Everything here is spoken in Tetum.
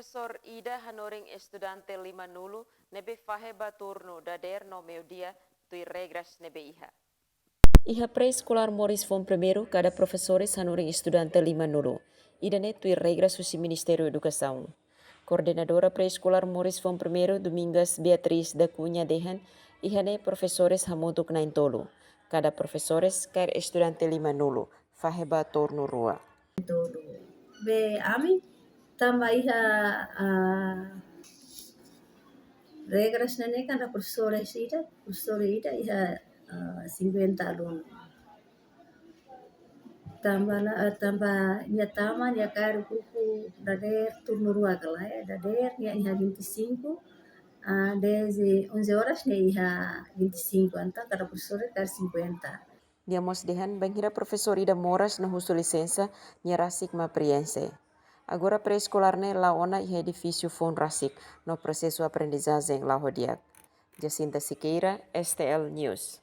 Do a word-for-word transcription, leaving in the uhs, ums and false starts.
Profesór ida hanorin estudante lima-nulu ne'ebé fahe ba turnu dadeer no meiudia, tuir regras ne'ebé iha. Iha pré-eskolár moris foun primeiru, kada profesores hanorin estudante lima-nulu. Ida-ne'e tuir regras husi Ministériu Edukasaun. Koordenadora pré-eskolár moris foun primeiru, Domingas Beatriz da Cunha, dehan, iha ne'e profesores hamutuk na'in-tolu. Kada profesores kaer estudante lima-nulu, fahe ba turnu rua. Be ami tanba iha, ah, regras ne'e kan, profesores ida, profesór ida iha, ah, cinquenta alunu. Tanba la, ah, tanba nia tama, nia kaer grupu dadeer turnu rua ka lae, dadeer nia iha vinte e cinco, ah, desde onze horas nia iha vinte e cinco, entaun kada profesór kaer cinquenta. Nia mós dehan bainhira profesór ida moras no husu lisensa, nia rasik mak preenxe. Agora pré-eskolár ne'e la'o ona iha edifísiu foun rasik, no prosesu aprendizajen la'o ho di'ak. Jacinta Siqueira, S T L News.